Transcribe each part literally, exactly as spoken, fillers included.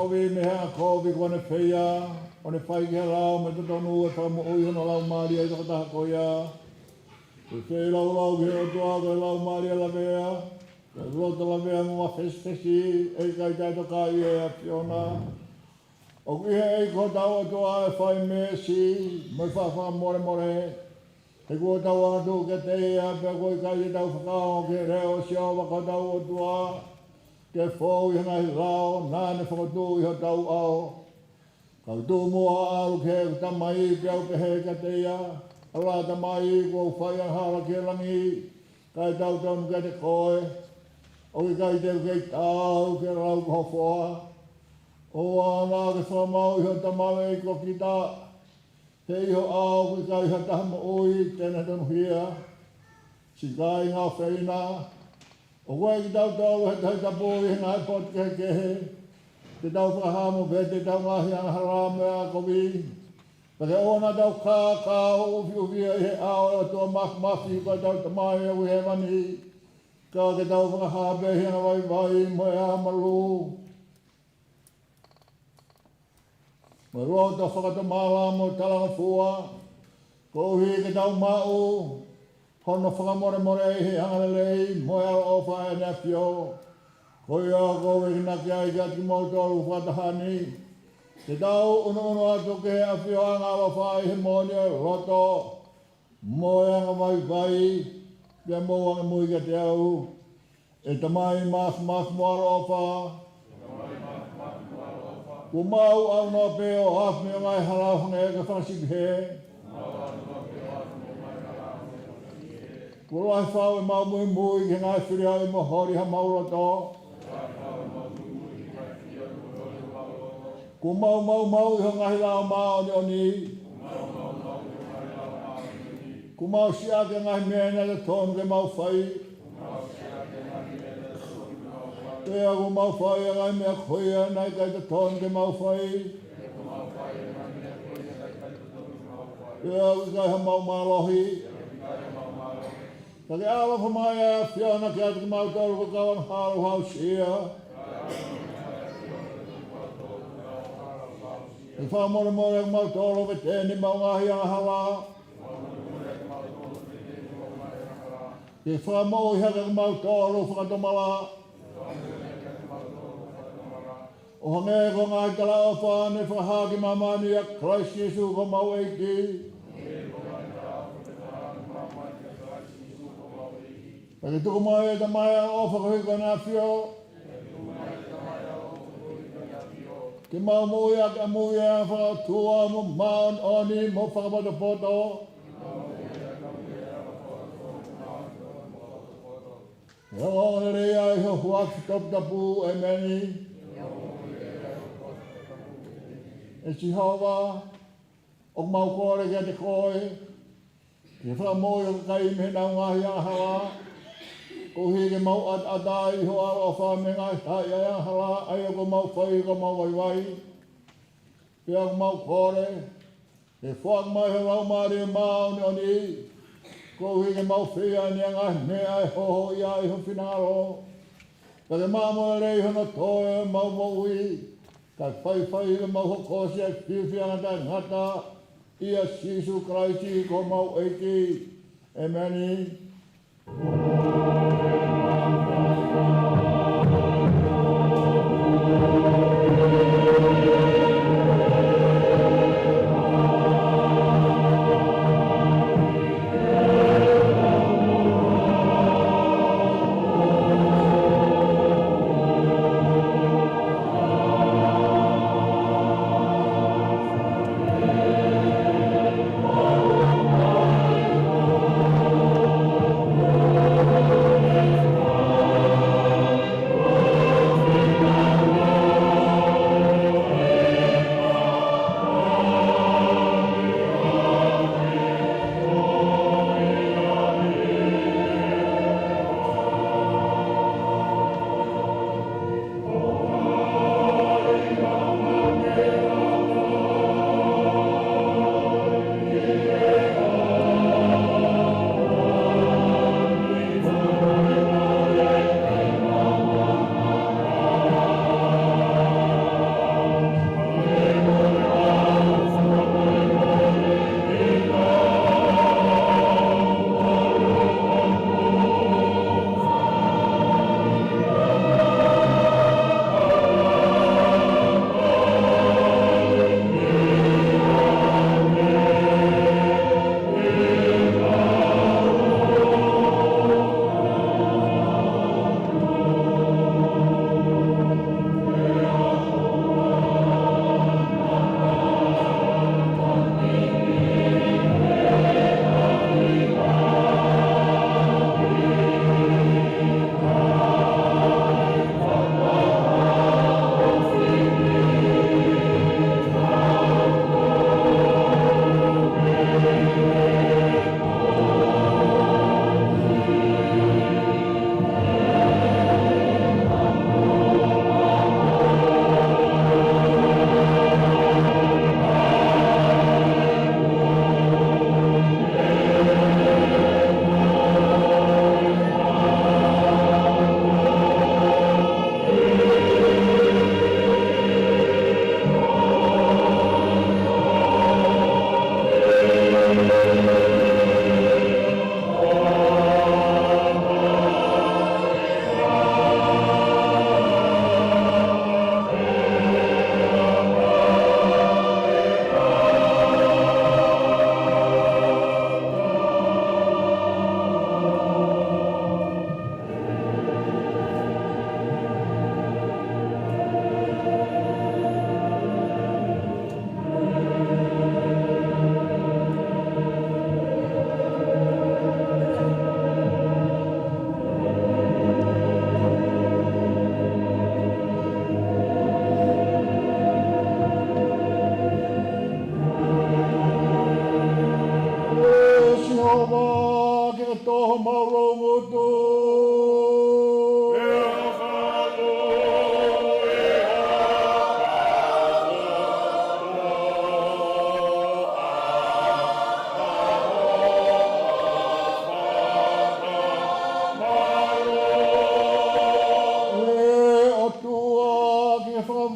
kovi mei he anga kovi kuo ne feia, ʻo ne fai ki he lao mo e totonu ʻo e fakamoʻui hono laumālie ʻo e tokotaha ko ia. Ko e feilaulau ki he ʻOtua ko e laumālie lavea, ko e loto lavea mo mafesifesi, ʻe ʻikai taʻetokaʻi ʻe he ʻAfiona. ʻOku ʻi he ʻEiki ko hotau ʻOtua ʻa e fai meesi mo e faʻa fakamolemole. He kuo tau angatuʻu kiate ia, pea kuo ʻikai te tau fakaongo ki he leʻo ʻo Sihova ko hotau ʻOtua, ke fou ʻi he ngaahi lao naʻa ne fokotuʻu ʻi hotau ʻao. Kau tuʻu muʻa ʻo ʻalu ki heʻeku tamai, pea u pehē kiate ia, ʻAlā tamai, kuo u fai angahala ki he langi, kae tau tonu kiate koe. ʻOku ʻikai te u kei taau ki he lau kuo hofoa. ʻOua naʻa ke fakamāuʻi ho tamai ko kita, he ʻi ho ʻao ʻoku ʻikai ha taha moʻui te ne tonuhia. Siʻi kāinga ʻofeina, ʻoku ʻiate kitautolu ha Tohi Tapu ʻi he ngaahi potu kehekehe, ke tau fakahā mo vete ʻetau ngaahi angahala mo e anga kovi. Pea ke ʻoua naʻa tau kākā ʻo ʻufiʻufi ʻi he ʻao ʻo e ʻOtua Māfimafi ko hotau Tamai ʻoku ʻi hēvani. Ka ke tau fakahā pē ʻi he angavaivai mo e anga malū, mo e loto fakatomala mo talangofua, koeʻuhi ke tau maʻu hono fakamolemole ʻi he angalelei mo e ʻaloʻofa ʻa ʻEne ʻAfio. Ko ia ʻoku ou enginaki ai kiate kimoutolu fakataha ni, ke tau ʻunuʻunu atu ki he ʻafioʻanga ʻaloʻofa ʻi he moʻoni ʻo e loto mo e angavaivai, pea mou angamui kiate au. ʻE Tamai Māfimafi mo ʻaloʻofa, kuo mau ʻaunoa pē ʻo afe mei he ngaahi hala ʻo hangē ko e fanga sipi hē. Kuo lahi fau ʻemau muimui ki he ngaahi fili ʻa e ʻuhi mo holi ʻa homau loto. Kuo mau maumauʻi ho ngaahi lao māʻoniʻoni. Kuo mau siʻaki ʻa e ngaahi meʻa naʻe totonu ke mau fai. Pea kuo mau fai ʻa e ngaahi meʻa ko ia naʻe ʻikai totonu ke mau fai. Pea ʻoku ʻikai haʻamau mālohi. Ka ke ʻaloʻofa mai ʻa e ʻAfiona kiate kimautolu ko e kau angahala ʻoku aʻusia. Ke fakamolemole kimautolu, vete ʻemau ngaahi angahala. Ke fakamoʻui hake kimautolu fakatomala, ʻo hangē ko e ngaahi talaʻofa naʻe fakahā ki māmani ʻia Kalaisi Sīsū ko homau ʻEiki. Pea ke tuku mai ʻe Tamai ʻaloʻofa koeʻuhi ko ʻEne ʻAfio, ke mau moʻui ʻaki ʻamui ʻa e fakaʻotua mo māʻoniʻoni mo fakapotopoto. ʻE ongoongolelei ʻi ho huafa toputapu, ʻēmeni. ʻE Sihova, ʻoku mau kole kiate koe, ke fakamoʻui ho kakai mei heʻenau ngaahi angahala, koeʻuhi ke mau ʻataʻatā ʻi ho ʻaloʻofa mei he ngaahi haʻi ʻa e angahala, ʻa ia kuo mau fai ʻi homau vaivai. Pea ʻoku mau kole, ke foaki mai ho Laumālie Māʻoniʻoni, koeʻuhi ke mau fai ʻa e ngaahi meʻa ʻe hohoʻia ai ho finangalo. Pea ke maʻa mo lelei hono toe ʻemau moʻui, kae faifai ke mau hoko ʻo siʻi fiefia ngata ngata, ʻia Sīsū Kalaisi ko homau ʻEiki. ʻĒmeni.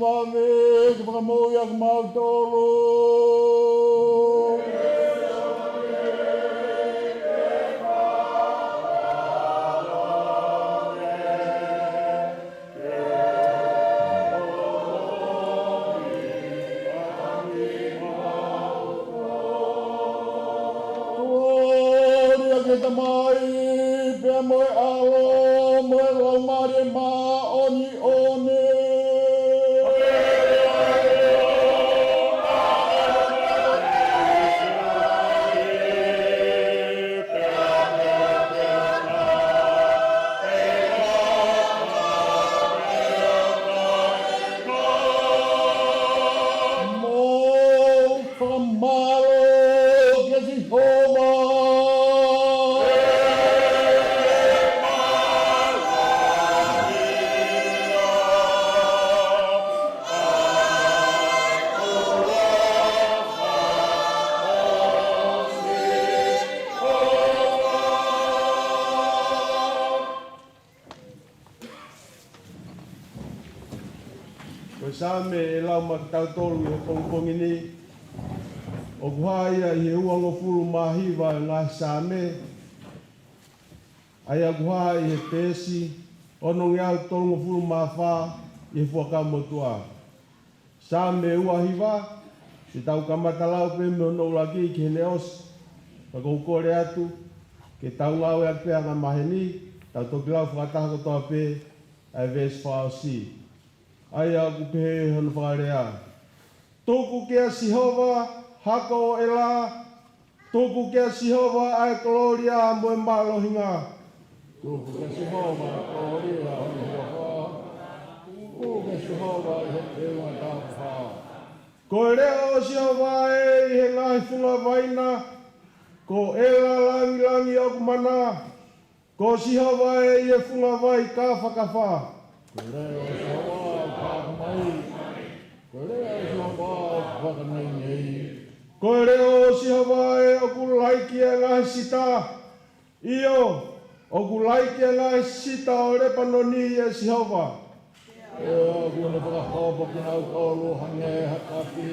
ʻAve ke fakamoʻui ʻa kimautolu. Kolōlia ki he Tamai, pea mo e ʻAlo, mo e Laumālie Māʻoniʻoni. Mou fakamālō kia Sihova. Ko e Saame ʻe lau maʻa kitautolu ʻi he pongipongi ni, ʻoku hā ia ʻi he uangofulu mā hiva ʻo e ngaahi Saame, ʻa ia ʻoku hā ʻi he peesi onongeau tolungofulu mā fā ʻi he Fuakava Motuʻa. Saame ua hiva, te tau kamata lau pē mei hono ʻuluaki ki heʻene ʻosi. Ka ʻoku ou kole atu ke tau ngāueʻaki pē ʻa e anga maheni, tau toki lau fakataha kotoa pē ʻa e veesi fakaʻosi. ʻA ia ʻoku pehē hono fakalea: Tuku kia Sihova hako ʻo ʻEla, tuku kia Sihova ʻa e kolōlia mo e mālohinga. Tuku kia Sihova ʻa e kolōlia ʻo hono huafa. Tuku kia Sihova ʻi he teunga taha. Ko e leʻo ʻo Sihova ē ʻi he ngaahi funga vaina, ko ʻEla langilangi ʻoku mana. Ko Sihova ē ʻi he funga vai kāfakafa. Ko e leʻo ʻo Sihova ʻoku hāʻele mai. Ko e leʻo ʻo Sihova ʻoku fakaneinei. Ko e leʻo ʻo Sihova ē ʻoku laiki ʻa e ngaahi sita. ʻIo, ʻoku laiki ʻa e ngaahi sita ʻo Lepanoni ʻe Sihova. ʻIo, ʻoku ne fakahopo kinautolu ʻo hangē ha kapi,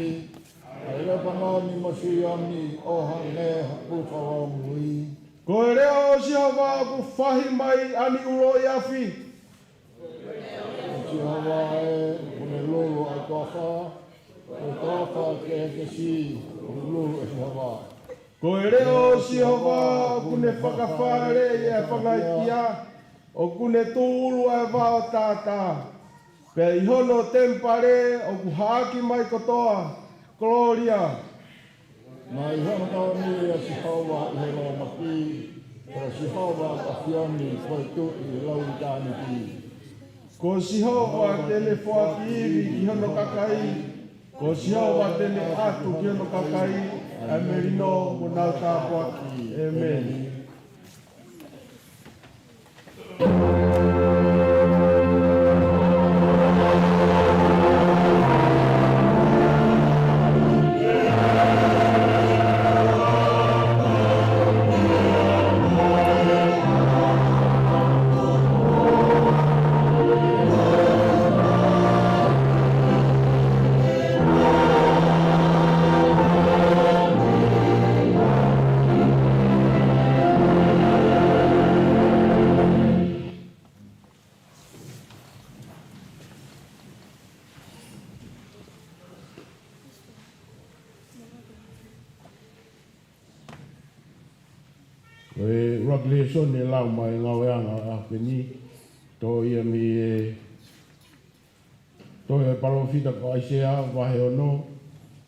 ʻa Lepanoni mo Saione ʻo hangē ha puka ongui. Ko e leʻo ʻo Sihova ʻoku fahi mai ʻa e niʻihi ʻo e afi. Ko Sihova ē ʻoku ne lulu ʻa e toafa, ko e toafa kehekehe ʻoku lulu ʻe Sihova. Ko e leʻo ʻo Sihova ʻoku ne fakafaleʻi ʻa e fanga ikia, ʻoku ne tūʻulu ʻa e vao tātā. Pea ʻi hono temipale ʻoku haʻaki mai kotoa kolōlia. Naʻe ʻi hono taloni ʻa Sihova ʻi he lōmaki, pea Sihova ʻa e ʻAfiona ko e Tuʻi ʻi he lau ʻitāniti. Ko Sihova te ne foaki ivi ki hono kakai, ko Sihova te ne ʻatu ki hono kakai ʻa e melino mo ʻenau tāpuaki. ʻEmeni. Ko e ʻuluaki lēsoni ʻe lau mai ʻi he ngāueʻanga ʻo e ʻaho ni, toʻo ia mei he tohi ʻa e palōfita ko ʻAisea vahe ono,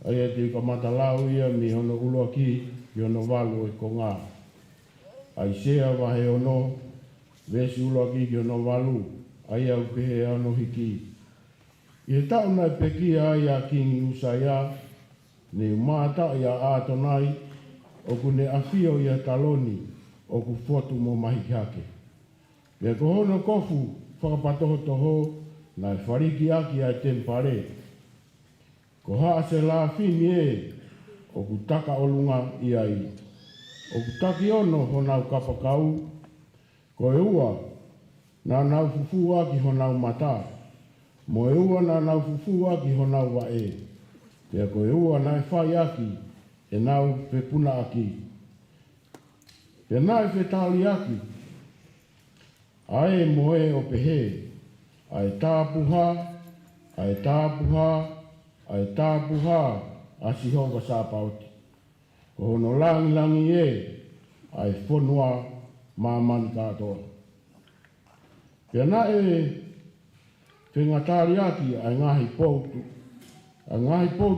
ʻa ia te u kamata lau ia mei hono ʻuluaki ki hono valu ʻo e konga. ʻAisea vahe ono, veesi ʻuluaki ki hono valu, ʻa ia ʻoku pehē hono hiki. ʻI he taʻu naʻe pekia ai ʻa Kingi ʻUsaia, ne u mātā ʻia ʻAtonai, ʻoku ne ʻafio ʻia Taloni, ʻoku fotu mo mahiki hake. Pea ko hono kofu fakapatohotoho naʻe faliki ʻaki ʻa e temipale. Ko haʻa selāfimi ē ʻoku taka ʻolunga ʻi ai. ʻOku taki ono honau kapakau, ko e ua naʻa nau fufū ʻaki honau mata. mo e ua naʻa nau fufū ʻaki honau vaʻe, pea ko e ua naʻe fai ʻaki ʻenau fepunaʻaki. Pea naʻe fetaliʻaki ʻa ē mo ē ʻo pehē, ʻA e tāpuhā, ʻa e tāpuhā, ʻa e tāpuhā ʻa Sihova Sāpaoti. Ko hono langilangi ē ʻa e fonua ʻo māmani kātoa. Pea naʻe fengataliʻaki ʻa e ngaahi pou tu-, ʻa e ngaahi pou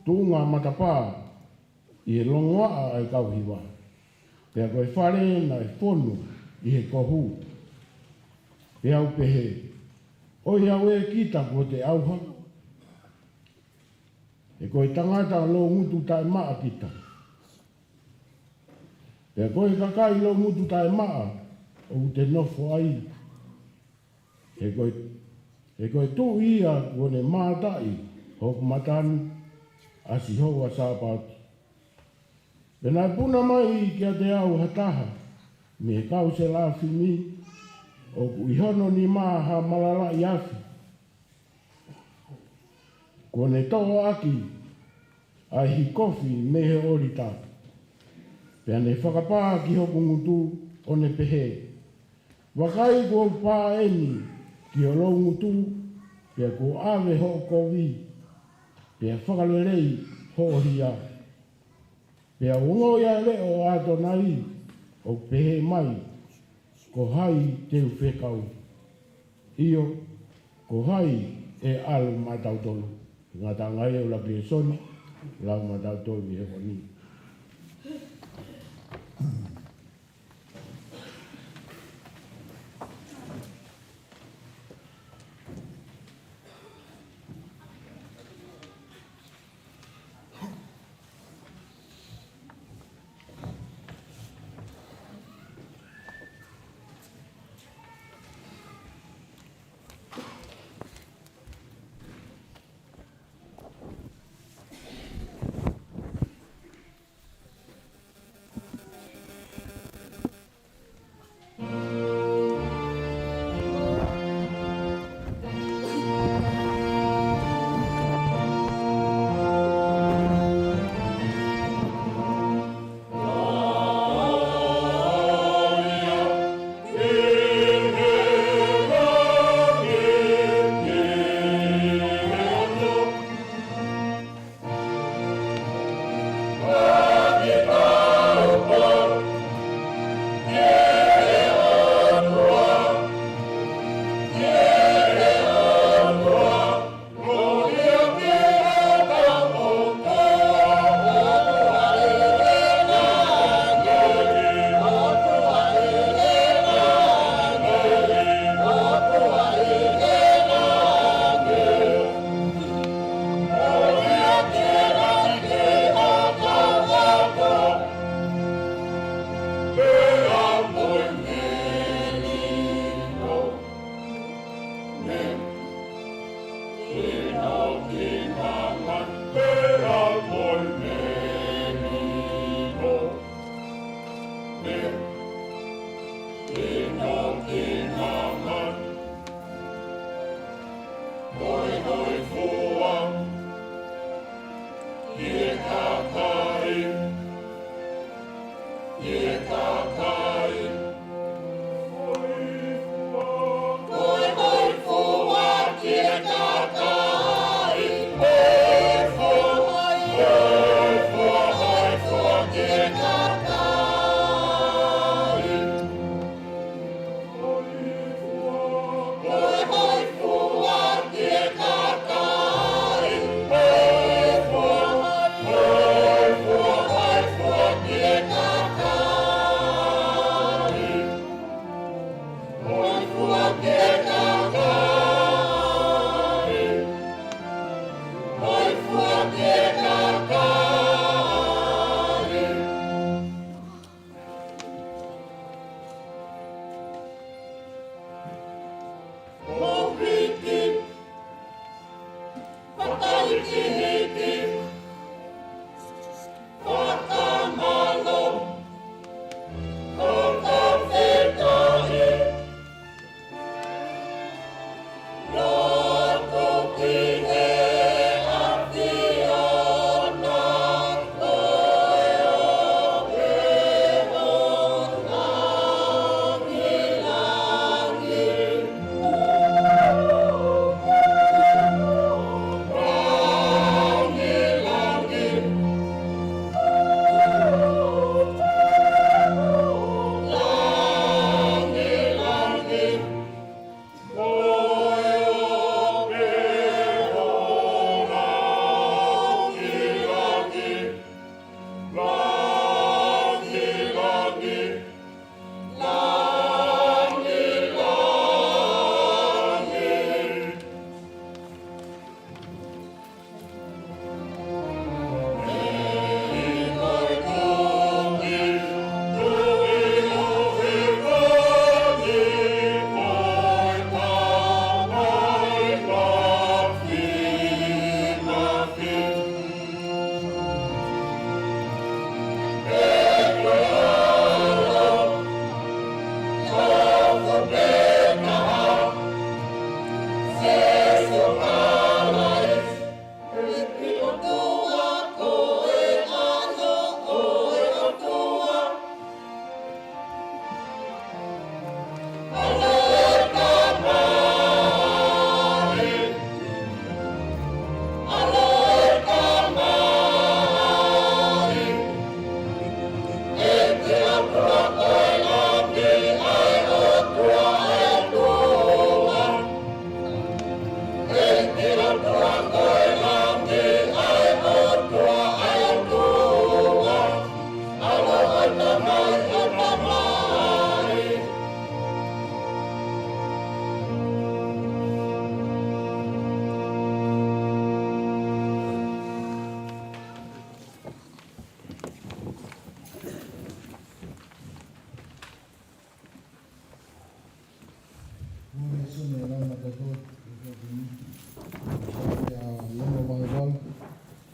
tuʻunga matapā ʻi he longoaʻa ʻa e kau hiva. Pea ko e fale naʻe fonu ʻi he kohu. Pea u pehē, ʻOiauē kita kuo te ʻauha. He ko e tangata loungutu taʻemaʻa kita. Pea ko e kakai loungutu taʻemaʻa ʻoku te nofo ai. He ko e, he ko e tuʻi ia kuo ne mātaʻi hoku mata ni, ʻa Sihova Sāpaoti. Pea naʻe puna mai kiate au ha taha mei he kau selafimi, ʻoku ʻi hono nima ha malalaʻi afi. Kuo ne toʻo ʻaki ʻa e hikofi mei he ʻōlita. Pea ne fakapā ki hoku ngutu ʻo ne pehē, Vakai, kuo u pā eni ki ho loungutu, pea kuo ʻave hoʻo kovi, pea fakalelei hoʻo hia. Pea u ongoʻi ʻa e leʻo ʻa ʻAtonai ʻoku pehē mai, Ko hai te u fekau? ʻIo, ko hai ʻe ʻalu maʻatautolu? Ngataʻanga ia ʻo e lēsoni, lau maʻatautolu ʻi he ʻaho ni.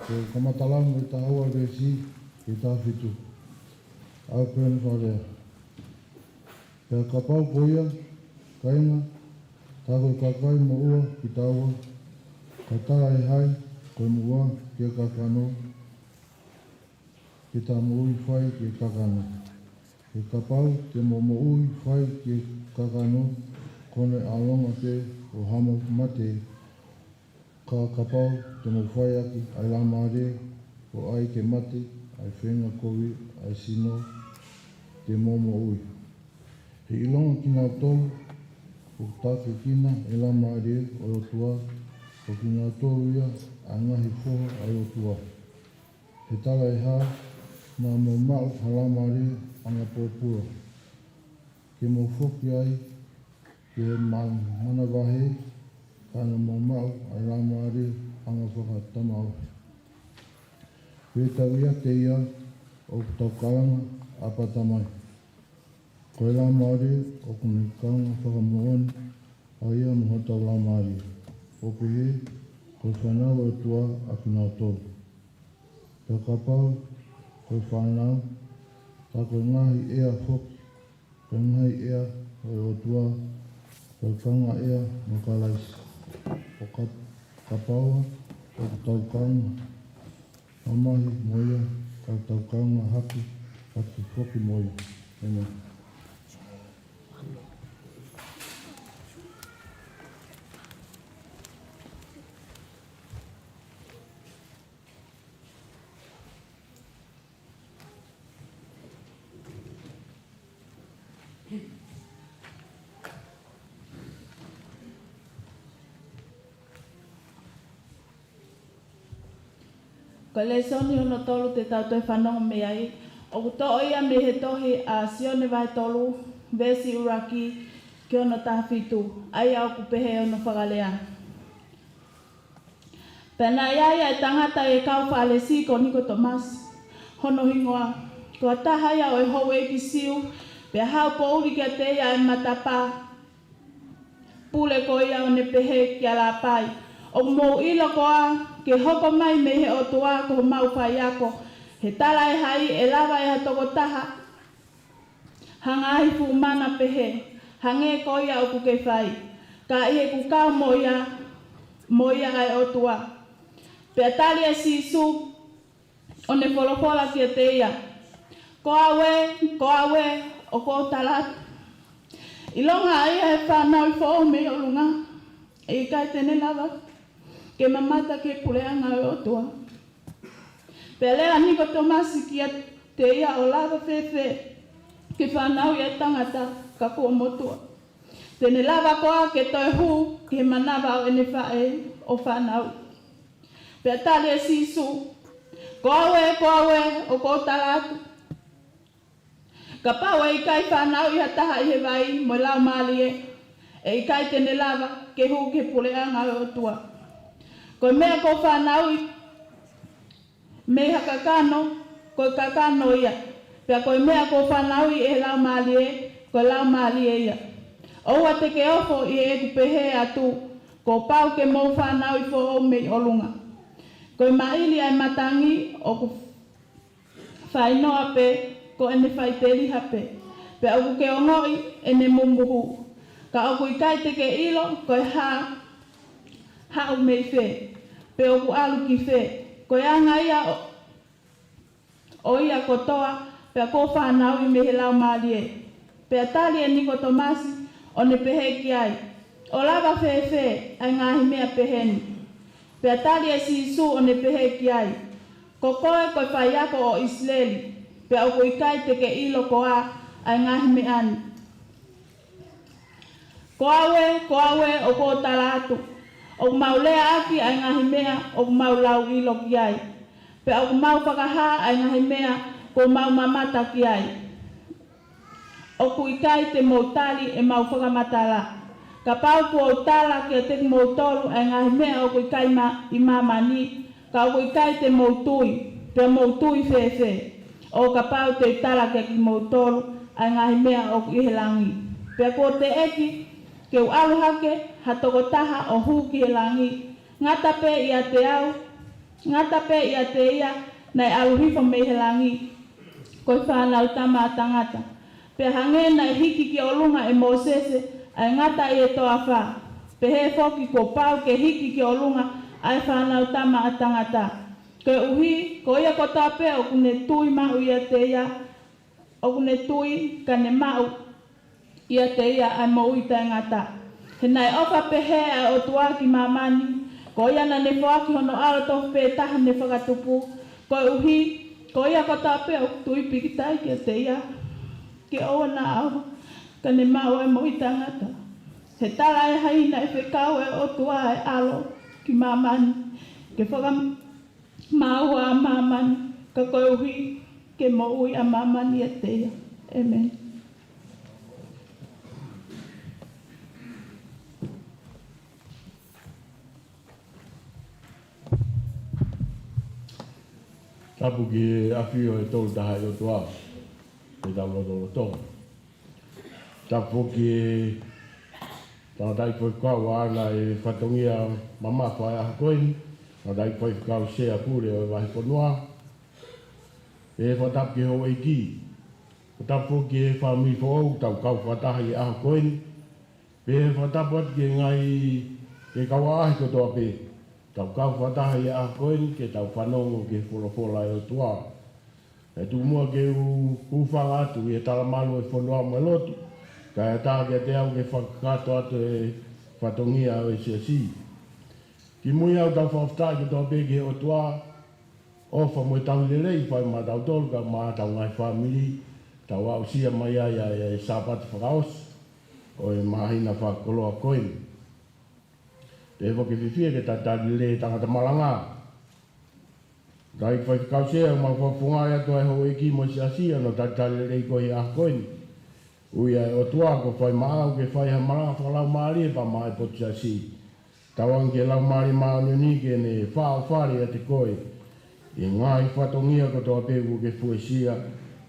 Ko e kamata lau mei he taha ua veesi ki he taha fitu. ʻOku pehē hono fakalea: Pea kapau ko ia, kāinga, tā ko e kakai moʻua kitaua, ka tā ʻe hai ko e moʻua ki he kakano, ke tā moʻui fai ki he kakano. He kapau te mou moʻui fai ki he kakano, ko hono ʻaonga pē ʻo hoʻomou mate. Ka kapau te mou fai ʻaki ʻa e Laumālie, ʻo ʻai ke mate ʻa e feinga kovi ʻa e sino, te mou moʻui. He ʻilonga kinautolu ʻoku tākiekina ʻe he Laumālie ʻo e ʻOtua, ko kinautolu ia ʻa e ngaahi foha ʻa e ʻOtua. He talaʻehā naʻa mou maʻu ha laumālie anga pōpula ke mou foki ai ki he ma-, manavahē, ka naʻa mou maʻu ʻa e laumālie anga fakatamaʻofi. Pea tau ʻiate ia ʻoku tau kalanga, Āpā Tamai. Ko e Laumālie ʻoku ne kalanga fakamoʻoni ʻa ia mo hotau laumālie, ʻo pehē ko e fānau ʻa e ʻOtua ʻa kinautolu. Pea kapau ko e fānau, ka ko e ngaahi ʻea foki, ko e ngaahi ʻea ʻo e ʻOtua, ko e kaungāʻea mo Kalaisi. ʻO ka-, kapau ʻoku tau kaunga mamahi mo ia, ka tau kaunga hake, hake foki mo ia. ʻĒmeni. Ko e lēsoni hono tolu te tau toe fanongo mei ai, ʻoku toʻo ia mei he tohi ʻa Sione vahe tolu, veesi ʻuluaki ki hono taha fitu, ʻa ia ʻoku pehē hono fakalea. Pea naʻe ʻi ai ʻa e tangata ʻi he kau Fālesi ko Nikotemasi hono hingoa, ko ha taha ia ʻo e houʻeiki Siu, pea haʻu poʻuli kiate ia ʻa e matapā pule ko ia ʻo ne pehē kia Lāpai, ʻOku mou ʻilo koā ke hoko mai mei he ʻOtua ko homau faiako he talaʻehai ʻe lava ʻe ha tokotaha ha ngaahi fuʻu mana pehē, hangē ko ia ʻoku ke fai, ka ʻi heʻeku kau mo ia, mo ia ʻa e ʻOtua? Pea tali ʻe Sīsū ʻo ne folofola kiate ia, Ko au ē, ko au ē, ʻoku ou tala atu, ʻilonga ʻa ia ʻe fānau foʻou mei ʻolunga, ʻe ʻikai te ne lava ke mamata ki he puleʻanga ʻo e ʻOtua. Pea lea ʻa Nikotemasi kiate ia, ʻO lava fēfē ke fānauʻi ʻa e tangata ka kuo motuʻa? Te ne lava koā ke toe hū ki he manava ʻo ʻene faʻē ʻo fānauʻi? Pea tali ʻe Sīsū, Ko au ē, ko au ē, ʻoku ou tala atu, kapau ʻe ʻikai fānauʻi ha taha ʻi he vai mo e Laumālie, ʻe ʻikai te ne lava ke hū ki he puleʻanga ʻo e ʻOtua. Ko e meʻa kuo fānauʻi mei ha kakano, ko e kakano ia. Pea ko e meʻa kuo fānauʻi ʻe he Laumālie, ko e laumālie ia. ʻOua te ke ofo ʻi heʻeku pehē atu, Kuo pau ke mou fānauʻi foʻou mei ʻolunga. Ko e maʻili ʻa e matangi ʻoku fainoa pē, ko ʻene faiteliha pē, pea ʻoku ke ongoʻi ʻene mumuhu, ka ʻoku ʻikai te ke ʻilo ko e hā haʻu mei fē, pe ʻoku ʻalu ki fē. Ko e anga ia ʻo, ʻo ia kotoa, pea kuo fānauʻi mei he Laumālie. Pea tali ʻe Nikotemasi ʻo ne pehē ki ai, ʻO lava fēfē ʻa e ngaahi meʻa pehē ni? Pea tali ʻe Sīsū ʻo ne pehē ki ai, Ko koe ko e faiako ʻo ʻIsileli, pea ʻoku ʻikai te ke ʻilo koā ʻa e ngaahi meʻa ni? Ko au ē, ko au ē, ʻoku ou tala atu, ʻoku mau lea ʻaki ʻa e ngaahi meʻa ʻoku mau lauʻilo ki ai, pea ʻoku mau fakahā ʻa e ngaahi meʻa kuo mau mamata ki ai. ʻOku ʻikai te mou tali ʻemau fakamatala. Kapau kuo u tala kiate kimoutolu ʻa e ngaahi meʻa ʻoku ʻikai ma-, ʻi māmani, ka ʻoku ʻikai te mou tui, pea mou tui fēfē, ʻo kapau te u tala kiate kimoutolu ʻa e ngaahi meʻa ʻoku ʻi he langi? Pea kuo teʻeki ke u ʻalu hake ha tokotaha ʻo hū ki he langi, ngata pē ʻiate au, ngata pē ʻiate ia naʻe ʻalu hifo mei he langi, ko e Fānautama ʻa Tangata. Pea hangē naʻe hiki ki ʻolunga ʻe Mōsese ʻa e ngata ʻi he toafa, pehē foki kuo pau ke hiki ki ʻolunga ʻa e Fānautama ʻa Tangata. Koeʻuhi, ko ia kotoa pē ʻoku ne tui maʻu ʻiate ia, ʻoku ne tui, ka ne maʻu ʻiate ia ʻa e moʻui taʻengata. He naʻe ʻofa pehē ʻa e ʻOtua ki māmani, ko ia naʻa ne foaki hono ʻAlo tofu pē taha ne fakatupu, koeʻuhi, ko ia kotoa pē ʻoku tui pīkitai kiate ia, ke ʻoua naʻa ʻofa, ka ne maʻu ʻa e moʻui taʻengata. He talaʻehai naʻe fekau ʻe he ʻOtua ʻa e ʻAlo ki māmani, ke faka- maua ʻa māmani, ka koeʻuhi ke moʻui ʻa māmani ʻiate ia. ʻĒmeni. Tapu ki he ʻafio ʻa e Tolu Tahaʻi ʻOtua, ʻi he tau lotolotonga. Tapu foki ki he tangataʻeiki faifekau ʻa ʻAna ʻi he fatongia mamafa ʻo e ʻaho ko eni, tangataʻeiki faifekau Sea Pule ʻo e Vahefonua. Pea fakatapu ki he houʻeiki. Fakatapu foki ki he fāmili foʻou, tau kau fakataha ʻi he ʻaho ko eni. Pea fakatapu atu ki he ngaahi, ki he kau ʻaʻahi kotoa pē, tau kau fakataha ʻi he ʻaho ko eni, ke tau fanongo ki he folofola ʻa e ʻOtua. ʻE tuku muʻa ke u hūfanga atu ʻi he talamalu ʻo e fonua mo e lotu, kae ʻatā kiate au ke fakakakato atu e fatongia ʻo e siasi. Kimui au, tau fakafetaʻi kotoa pē ki he ʻOtua, ʻofa mo e tauhi lelei ʻoku fai maʻatautolu kae ʻumaʻā ʻetau ngaahi fāmili, tau aʻusia mai ai ʻa e Sāpate fakaʻosi ʻo e māhina fakakoloa ko eni. Pea ʻoku fiefia ke talitali lelei e tangata malanga. Tangataʻeiki faifekau Sea, ʻoku mau fakafofongaʻi atu ʻa e houʻeiki mo e siasi ʻi hono talitali lelei ko ia ʻi he ʻaho ko eni. Ui ʻa e ʻOtua kuo fai maʻau ke fai ha malanga fakalaumālie pea maʻa e potu siasi. Tauange ki he Laumālie Māʻoniʻoni ke ne fakaʻofoʻofa ʻiate koe ʻi he ngaahi fatongia kotoa pē kuo ke fuesia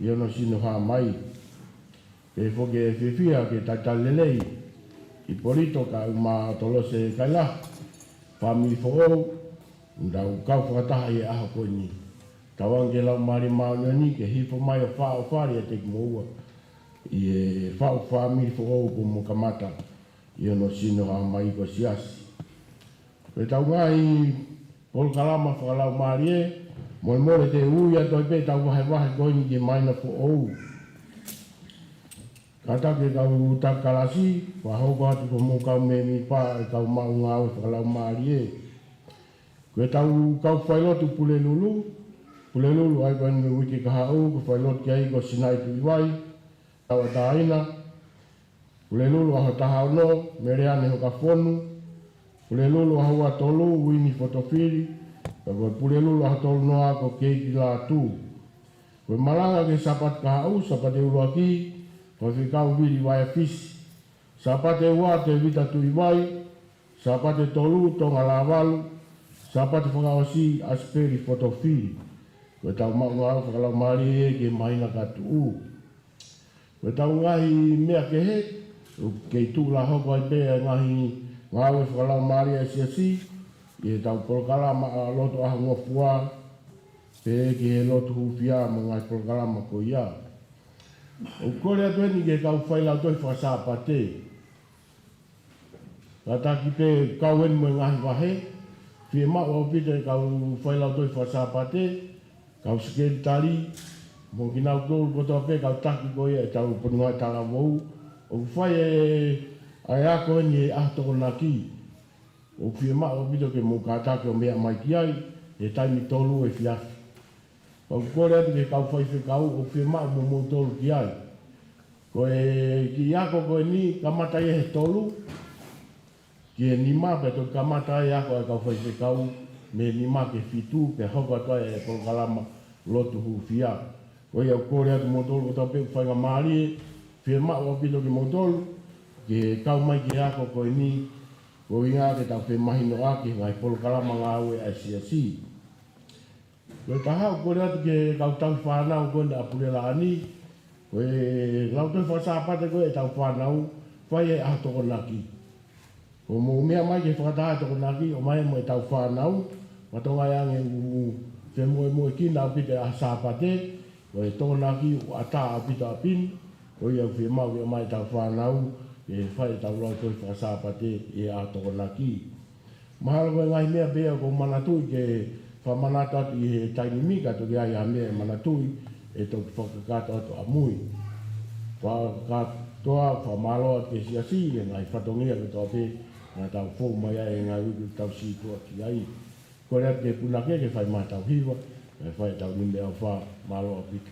ʻi hono sino hā mai. Pea ʻoku fiefia ke talitali lelei ʻIpolito kae ʻumaʻā ʻOtolose Kailahi, fāmili foʻou, ʻoku tau kau fakataha ʻi he ʻaho ko eni. Tauange ki he Laumālie Māʻoniʻoni ke hifo mai ʻo fakaʻofoʻofa ʻiate kimoua ʻi he faʻu fāmili foʻou kuo mou kamata ʻi hono sino hā mai ko e siasi. Ko ʻetau ngaahi polokalama fakalaumālie, molemole te u ui atu ai pē ʻetau vahevahe ko eni ki he māhina foʻou. Kātaki e kau taki kalasi, fakahoko atu ko homou kau mēmipa ʻa e kau maʻu ngāue fakalaumālie. Ko ʻetau kau failotu Pulelulu, Pulelulu ʻa ia ko eni mei he uike kahaʻu, ko e failotu ki ai ko Sinai Tuʻivai, tauʻatāina, Pulelulu ʻaho taha ono, Meleane Hokafonu. Pulelulu ʻaho ua tolu, Uini Fotofili. Pea ko e Pulelulu ʻaho tolu noa ko Keiki Lātū. Ko e malanga ki he Sāpate kahaʻu, Sāpate ʻuluaki, Faifekau Vili Vaiafisi. Sāpate ua, Tēvita Tuʻivai. Sāpate tolu, Tonga Lāvalu. Sāpate fakaʻosi, ʻAsipeli Fotofili. Ko ʻetau maʻu ngāue fakalaumālie ki he māhina ka tuʻu. Ko ʻetau ngaahi meʻa kehe, ʻoku kei tuʻu lā hoko ai pē ʻa e ngaahi ngāue fakalaumālie ʻa e siasi, ʻi heʻetau polokalama ʻa e lotu ʻaho ngofua, pea ki he lotu hūfia mo e ngaahi polokalama ko ia. ʻOku kole atu eni ki he kau failautohi faka-Sāpate. Kātaki pē kau eni mo e ngaahi vahe, fiemaʻu ʻaupito e kau failautohi faka-Sāpate, kau sekelitali, mo kinautolu kotoa pē kau taki ko ia ʻetau potungāue talavou, ʻoku fai e, ʻa e ako eni he ʻaho Tokonaki. ʻOku fiemaʻu ʻaupito ke mou kātaki ʻo meʻa mai ki ai, he taimi tolu efiafi. Pea ʻoku kole atu ki he kau faifekau, ʻoku fiemaʻu mo moutolu ki ai. Ko e kiʻi ako ko eni, kamata ia he tolu ki he nima, pea toki kamata ai e ako ʻa e kau faifekau mei he nima ki he fitu, pea hoko atu ai e polokalama lotu hūfia. Ko ia ʻoku kole atu moutolu kotoa pē ʻoku faingamālie, fiemaʻu ʻaupito kimoutolu ke kau mai ki he ako ko eni, koeʻuhi ke tau femahinoʻaki he ngaahi polokalama ngāue ʻa e siasi. Ko e taha ʻoku kole atu ki he kau tauhi fānau ko eni ʻa Pulelāni, ko e lautohi faka-Sāpate ko ē ʻetau fānau, fai he ʻaho Tokonaki. Ko hoʻomou meʻa mai ki he fakataha Tokonaki, ʻomai mo ʻetau fānau, Fatongia ange ʻoku femoʻuekina ʻaupito ʻa e Sāpate, ko e Tokonaki ʻoku ʻatā ʻaupito ʻapi ni, ko ia ʻoku fiemaʻu ke ʻomai ʻetau fānau ke fai ʻetau lautohi faka-Sāpate ʻi he ʻaho Tokonaki. Mahalo ko e ngaahi meʻa pē ia ʻoku ou manatuʻi ke fakamanatu atu ʻi he taimi ni, ka toki ʻi ai ha meʻa ʻe manatuʻi ʻe toki fakakakato atu ʻamui. Fakakātoa, fakamālō atu ki he siasi ʻi he ngaahi fatongia kotoa pē naʻa tau fou mai ai he ngaahi uike kuo tau sītuʻa ki ai. Kole atu ki he punake ke fai mai ʻetau hiva, ke fai ʻetau nima ʻe fā, mālō ʻaupito.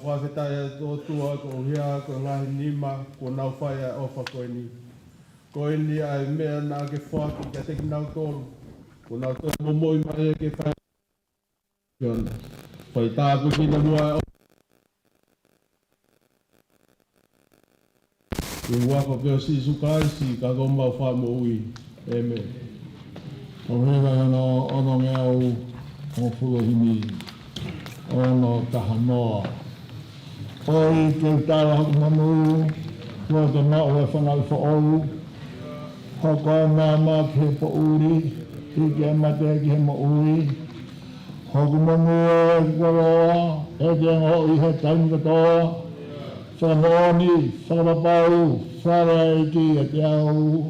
Fakafetaʻi atu ʻOtua koeʻuhi ko e ngaahi nima kuo nau fai ʻa e ʻofa ko eni. Ko eni ʻa e meʻa naʻa ke foaki kiate kinautolu, kuo nau toe momoʻi mai ke fai. Fai tāpuekina muʻa ʻa e ʻofa. ʻI he huafa pē ʻo Sīsū Kalaisi, ka ko homau Fakamoʻui. ʻĒmeni. ʻOku heka ʻi hono onongeau hongofulu himi ono taha noa. ʻOi ke u tala hoku monū, kuo ke maʻu ʻa e fanauʻi foʻou, hoko ʻa e maama ki he poʻuli, hiki ʻa e mate ki he moʻui. Hoku monū ʻe, koloa ʻe te ongoʻi he taimi kotoa. Fakamoʻoni, fakapapau, fale ʻa e ʻEiki ʻiate au.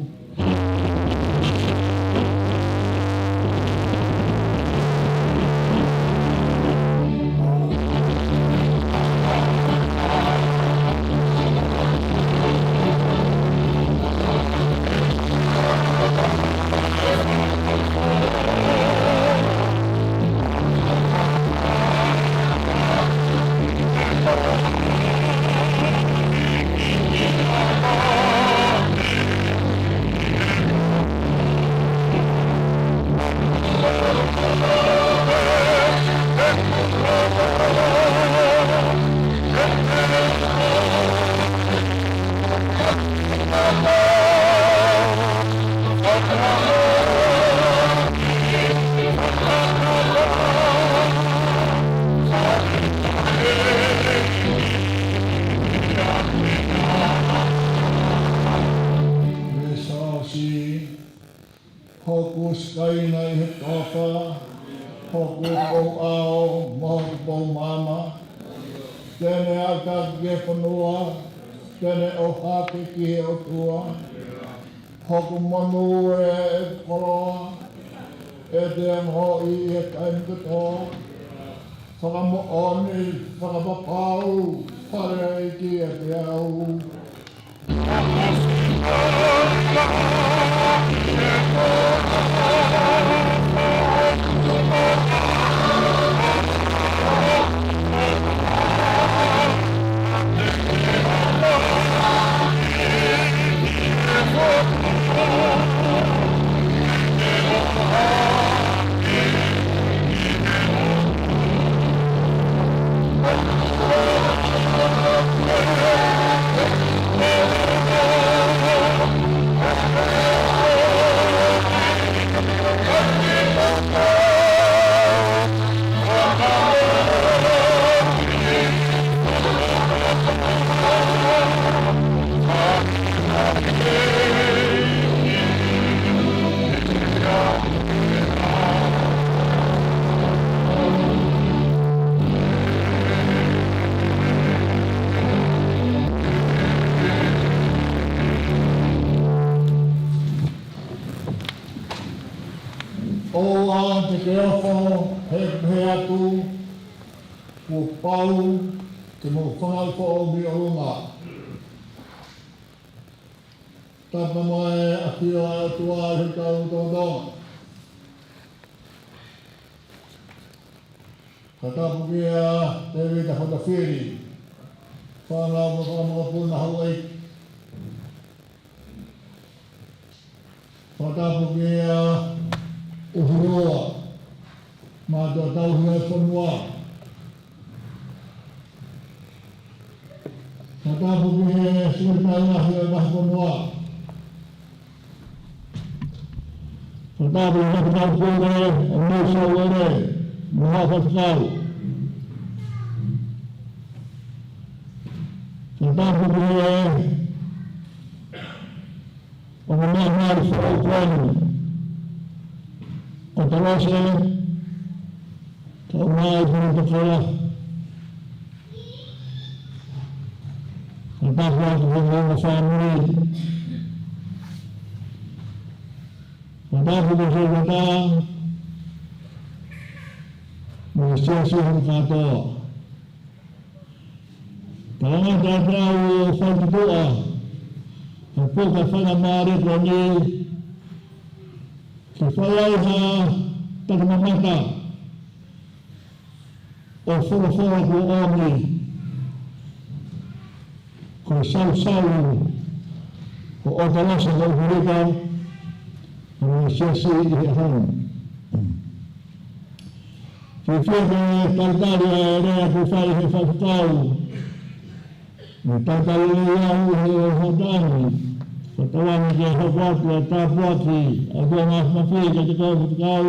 Hoku sikaina ʻi he toafa, hoku pou ʻao mo hoku pou maama. Te ne ʻatā ki he fonua, te ne ʻohake ki he ʻOtua. Hoku monū ʻe, ʻe koloa ʻe te ongoʻi he taimi kotoa. Fakamoʻoni, fakapapau, fale ʻa e ʻEiki ʻiate au. ʻOua te ke ofo he, he atu, kuo pau ke mou fanauʻi foʻou mei ʻolunga. Tapa mai ʻa e ʻafio ʻa e ʻOtua ʻi hotau tōtō. Fakatapu kia Tēvita Hotafiri, fānau mo e fanga makapuna Hauaiki. Fakatapu kia ʻUhuluʻa, mātuʻa tauhi ʻa e fonua. Fakatapu ki he Sekelitali Lahi ʻo e Vahefonua. Fakatapu ki he Fakatapu Kule, ʻEmeni Sāvele, mo haʻa faifekau. Fakatapu ki he ʻo ka mea hali fo o koeni. ʻO Talose, ka o mai ki he tokala. Ka tapu atu ki he ongo fāmili. Ka tapu ki he kata. Mo e siasi hono kātoa. Tangata tatau ʻo fai ki tuʻa, he puka faingamālie ko eni, ke fai ai ha taki mamata ʻo e folofola kuo ʻomi, Ko e sausau ʻo ʻOtolose Leuhulika mo e siasi ʻi he ʻaho ni. Fiefia ke talitali ʻa e lea kuo fai ʻe he faifekau. Mo e talitali lelei au ʻi he hoʻatā ni. Fakatauange ke hoko atu ʻa e tāpuaki ʻa e ʻOtua Mafimafi kiate koe faifekau,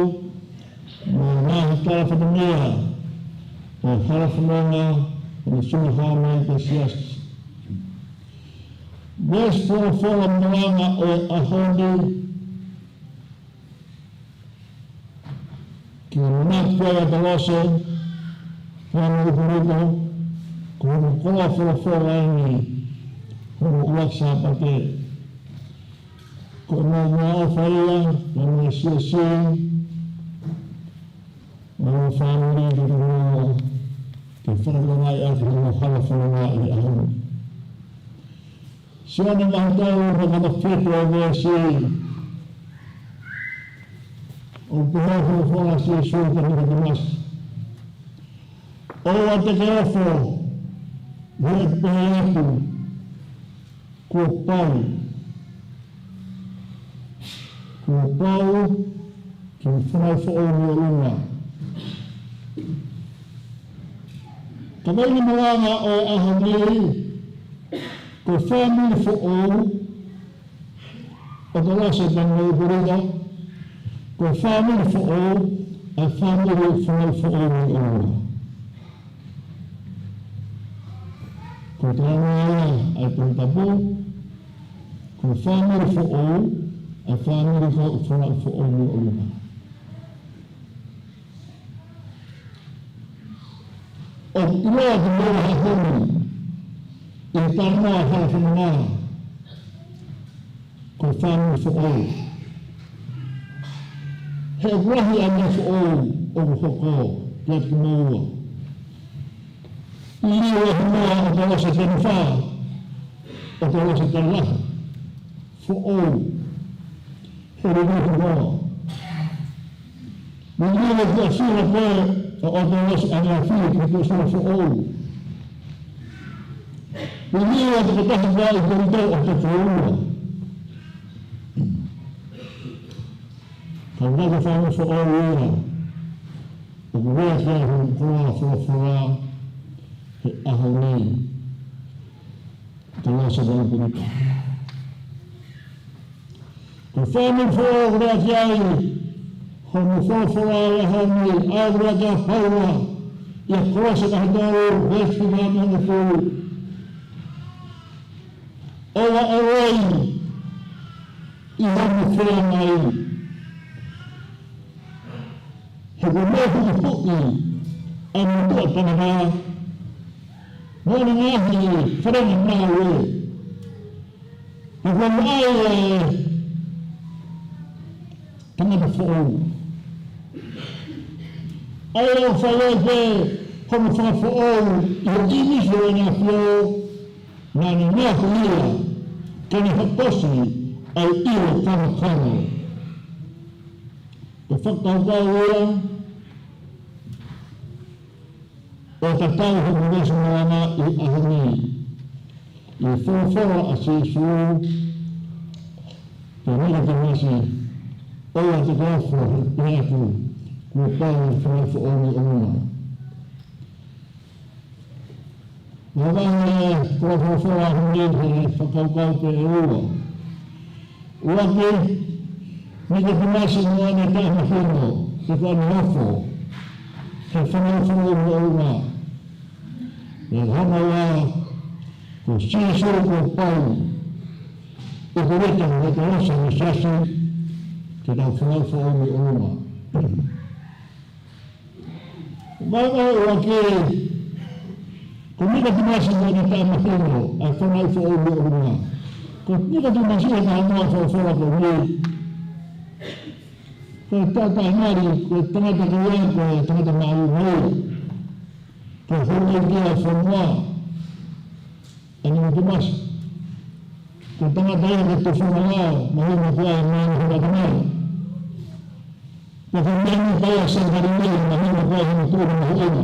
mo e ngaahi tala fatongia ʻo e hala fononga ʻo e Suno Hāmai ki he siasi. Veesi folofola malanga ʻo e ʻaho ni, ke manatu ki ai ʻOtolose, fānau ʻi Leuhulika, ko hono koloa folofola eni, hono ʻuluaki Sāpate. Ko e meʻaʻofa ia, ka mo e siasi, mo e fāmili, ke tau ke fakatokangaʻi ʻaki hono hala fononga ʻi he ʻaho ni. Sione vahe tolu, veesi taha fitu ʻo e veesi. ʻOku pehē hono folofola ʻa Sīsū kia Nikotīmasi: ʻOua te ke ofo, he ʻoku pehē atu, kuo pau, kuo pau ke u fanauʻi foʻou mei ʻolunga. Ka ko e meʻa malanga ʻo e ʻaho ni, ko e fāmili foʻou ʻo ʻOtolose mo Leuhulika, ko e fāmili foʻou, ʻa e fāmili fanauʻi foʻou mei ʻolunga. Ko e talanoa ia ʻa e Tohi Tapu, ko e fāmili foʻou, ʻa e fāmili fanauʻi foʻou mei ʻolunga. ʻOku ʻiloa ʻe kimoua he ʻaho ni, ʻi he talanoa ʻa e hala fononga, ko e fāmili foʻou. He ʻoku lahi ʻa e meʻa foʻou ʻoku hoko kiate kimoua. Liliu e himoa ʻo ʻOtolose Tenifā, ʻOtolose Talalahi, foʻou. He liliu e himoa. Liliu e tuʻasila ko ē ʻo ʻOtolose ʻAneafi, ko e tuʻasila foʻou. Liliu e tokotaha ko ē ʻi he ʻaho ni ʻo e Tokoua. Ka ʻoku ʻikai ko e fānau foʻou ia ʻoku lea ki ai hono koloa folofola he ʻaho ni. Talosa Leuhulika. Ko e fāmili foʻou ʻoku lea ki ai hono folofola he ʻaho ni, ʻa ia ʻoku lea ki ai ʻa Paula ʻia Kolose vahe tolu, veesi fā mo e hongofulu. ʻOua ʻe ʻoloi ʻi hono feangai. He kuo meʻa huʻihuʻi ʻa e motuʻa tangata mo ʻene ngaahi falenga ngāue. He kuo maʻa e tangata foʻou. ʻA ia ʻoku fai ai pē hono fakafoʻou ʻi he ʻīmisi ʻo ʻEne ʻAfio, naʻa ne ngaohi ia ke ne hokosi ʻa e ʻilo kamokamo. Ko e fakakaukau ia ʻoku tatau hono veesi malanga ʻi he ʻaho ni. ʻI he folofola ʻa Sīsū kia Nikotīmasi, ʻoua te ke ofo he ʻoku pehē atu, kuo pau ke u fanauʻi foʻou mei ʻolunga. Naʻe ʻi ai e koloa folofola ʻaho ni he fakakaukau pē ʻe ua. ʻUluaki, Nikotīmasi mo ʻene taʻemahino pe ko ʻene ofo he fanauʻi foʻou mei ʻolunga. Pea ko hono ua, ko Sīsū kuo pau ʻi he leta mo e talosa mo e siasi ke tau fanauʻi foʻou mei ʻolunga. Vahevahe ʻuluaki, ko Nikotīmasi mo ʻene taʻemahino ʻa e fanauʻi foʻou mei ʻolunga. Ko Nikotīmasi ʻi he talanoa folofola ko eni, ko e taʻe taʻengali, ko e tangata ko ia, ko e tangata maʻu mai. Ko e houʻeiki ʻo e fonua ʻa Nikotīmasi. Ko e tangata ia ko e tufunga lao, mahino ko e maʻu he matamai. Pea ko e meʻa ni ko e Samalia, mahino ko e hana tuna mahuʻinga.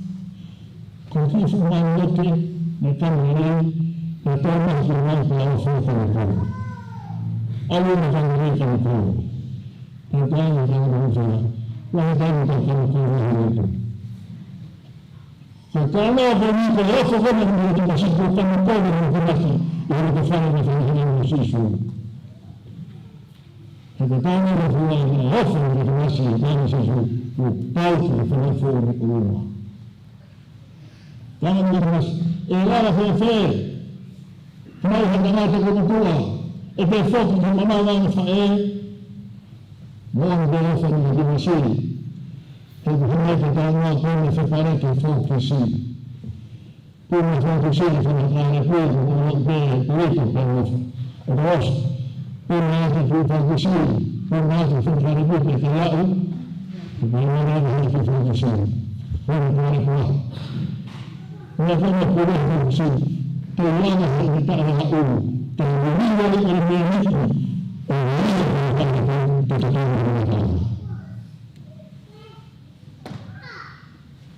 Ko e kiʻi fuʻu manu lote, ne kani lelei, ne tau mahi ki langi pea ʻofa ʻa e Tangata. ʻAlu ʻa e Tangata ki langi. Pea tau ʻa e Tangata ki langi. Lahi tau ʻa e Tangata ki langi. Ko e talanoa ko eni ko e ʻofa ko eni ʻa e Tangata ki langi, ko e kani ko eni ʻa e Tangata, ʻi he loto fale naʻe fai ʻe Sīsū. He ko e talanoa ko e fuʻu ʻofa ʻa e Tangata ki langi Sīsū, kuo pau ke fai foʻi ʻo uma. Tangata ki langi, ʻe lava fēfē, mai ha tangata ko e motuʻa, ʻe pehē foki ki he manava ʻa e faʻē, Moʻoni pē ʻofa ʻa e Kau Kimisi. He ko e hā mai ke tau ngāue ko eni fepare ki he Fokisi. Puna Fokisi, Fokisi, Fokisi, Fokisi, Fokisi, Fokisi, Fokisi. Puna atu ki he Fokisi, puna atu ki he Fokisi, Fokisi, Fokisi. Puna atu ki he Fokisi. Puna atu ki he Fokisi. Puna atu ki he Fokisi. Te u lava he te taʻe ha ʻulu. Te u lava he te mea niki. Te u lava he te taʻe ha ʻulu.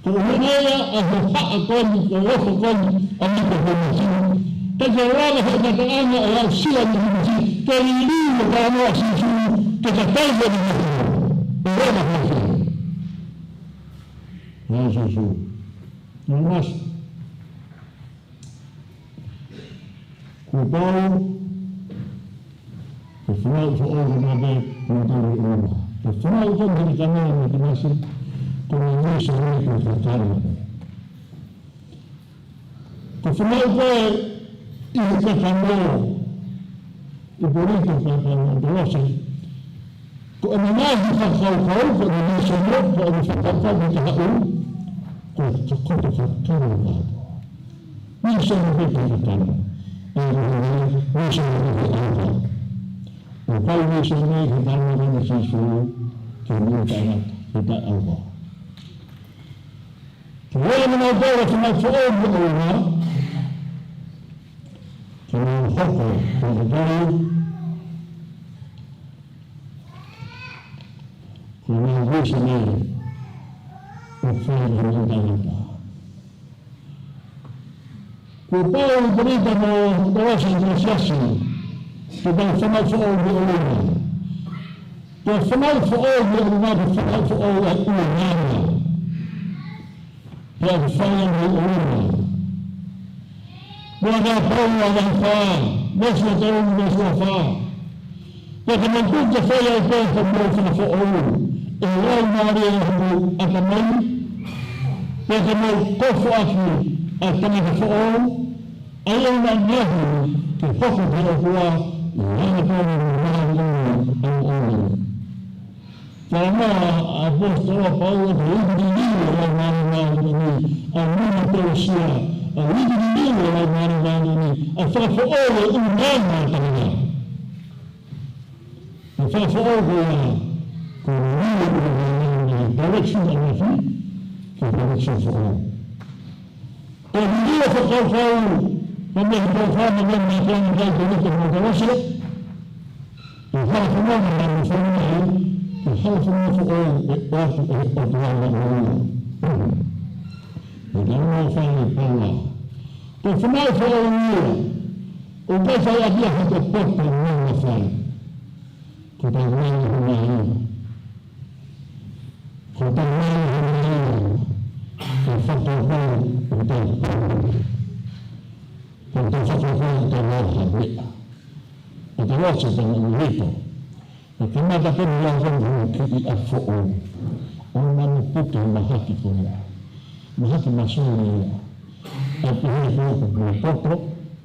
Ko e meʻa ia ʻa e haʻa ko eni, ko e ʻofa ko eni, ʻa e meʻa ko eni. Te ke lava he ngataʻanga ʻo aʻusia ni himisi, ke liliu ʻa e talanoa ʻa Sīsū, ke ka tau ko eni. Te lava he ʻa Sīsū. Nō mas. Kuo pau ke fanauʻi foʻou ko e mate ko e tau ʻi ʻolunga. Ke fanauʻi ko e mate ka mea mo te masi, ko e mate sa mea ko e kakano. Ko e fanauʻi ko e ʻi he kakano, ʻi Kolinitō, ka ka mo te wasi. Ko e manahi fakakaukau, ko e manahi sono, ko e fakakaukau mo te haʻu, ko e koto kakano. Mīsoni pē ki he tama. ʻE, mīsoni pē ki he tama. ʻO kau mīsoni ki he tama ko eni Sīsū, ki he moʻui taʻengata, ki he taʻeʻaonga. Ke ʻoua naʻa mou tō ʻo fanauʻi foʻou mo ʻolunga. Ke mou hoko ko e tau. Ko e mīsoni ʻoku fai ʻi he moʻui taʻengata. Kuo pau ʻi Kolinitō mo Kolose mo Siasi, ke tau fanauʻi foʻou mo ʻolunga. Ko e fanauʻi foʻou mo ʻolunga, ko e fanauʻi foʻou ʻa e ʻulungaanga. Pea ko e fai mo ʻolunga. Pea ko Paula vahe fā, veesi ua tolu, veesi ua fā. Pea ka mou tuku ke fai ai pē hoʻomou fakafoʻou ʻe he Laumālie ʻa homou ʻatamai. Pea ka mou kofuʻaki ʻa e tangata foʻou, ʻa ia ʻoku ne ngaohi ke hoko ko e ʻOtua, ʻi he anga pau mo e māʻoniʻoni ʻo e ʻOtua. Talanoa ʻa e ʻaposetolo ʻa Paula ki he liliu ʻa e Laumālie Māʻoniʻoni, ʻa e muna tolosia, ʻa e liliu ʻa e Laumālie Māʻoniʻoni, ʻa e fakafoʻou ʻo e ʻulungaanga ʻa e tangata. Ko e fakafoʻou ko ia, ko e liliu ʻa e Laumālie Māʻoniʻoni, direction ʻa e ʻafi, ko e direction foʻou. Ko e liliu ʻa e fakakaukau, ko e meʻa ʻoku fai mo e meʻa ʻoku fai mo e kai ko e meʻa ʻoku fai. Ko e fakafoʻou mo e meʻa ʻoku fai mo e kai, ko e fakafoʻou ʻe ʻoatu ʻe he ʻOtua maʻa ia. Ko e meʻa ʻoku fai ʻe Paula. Ko e fanauʻi foʻou ia, ʻoku ʻikai fai ʻaki ia ha poto mo ha mafai. Ko e tau mai ʻo e meʻa ia. Ko e tau mai ʻo e meʻa ia. Ko e fakakaukau ʻoku tau. Ko e tau fakakaukau ʻoku tau lau ha meʻa. ʻO tau ʻosi tau ʻuhito. ʻO kamata pē mo lau ko e kiʻi ʻaho foʻou. ʻO manu puke mahaki ko ia. Mahaki masoni ia. ʻA e pehē ko e ko e poto,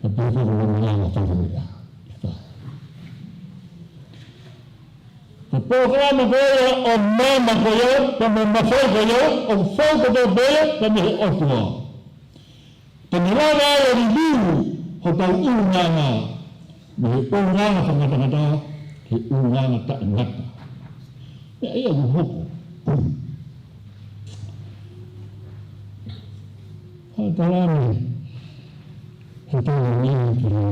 ʻa e pehē ko e ko e manu lava tau ia. Ko e polokalama ko ia ʻo e maama ko ia, pea mo e mafai ko ia, ʻoku fou kotoa pē ia, pea mei he ʻOtua. Pea ne lava ai ʻo liliu hotau ʻulungaanga, mei he ʻulungaanga fakangatangata, ki he ʻulungaanga taʻengata. Meʻa ia ʻoku hoko. Fakalani, he tau ni ki he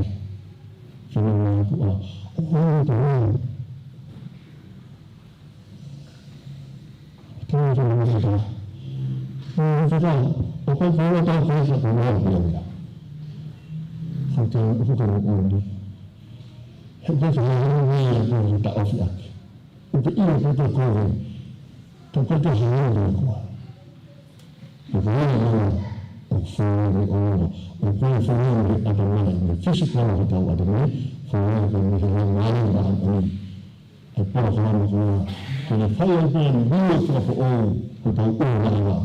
Fenua ʻOtua. ʻO hanga ʻo tau. Tau ni ki he Fenua ʻOtua. Fenua ʻOtua, ʻoku ʻikai ke ʻoua tau kei sa tau ni ki he Fenua. Hau tau ʻoku tau ʻoni. He ʻoku ʻikai ke ʻoua ni ia ko e taʻofi ake. ʻOku ʻikai ke ʻoua tau kei. Tau kei ke hanga ʻo tau. ʻOku ʻikai ke ʻoua, ʻoku fai ʻe ʻOtua. ʻOku ʻikai ke fai ʻe ʻatamai, ʻe fisikale hotau ʻatamai, fai ʻe ʻOtua mei he Laumālie Māʻoniʻoni. ʻA e polokalama ko ia, ke ne fai ai pē ʻa e liliu fakafoʻou hotau ʻulungaanga.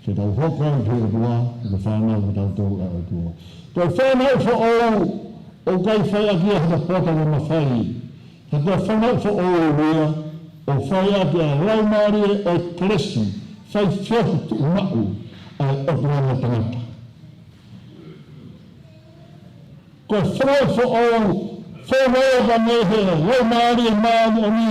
Ke tau hoko ai ki he ʻOtua, ke fānau ke tau tau ʻa e ʻOtua. Ko e fanauʻi foʻou, ʻoku ʻikai fai ʻaki ia ha poto mo ha mafai. He ko e fanauʻi foʻou ia ʻoku fai ʻaki ʻa e laumālie ʻo e kelesi, fai feohi tuʻumaʻu ʻa e ʻOtua mo e tangata. Ko e fanauʻi foʻou, foʻou ʻa e Laumālie Māʻoniʻoni,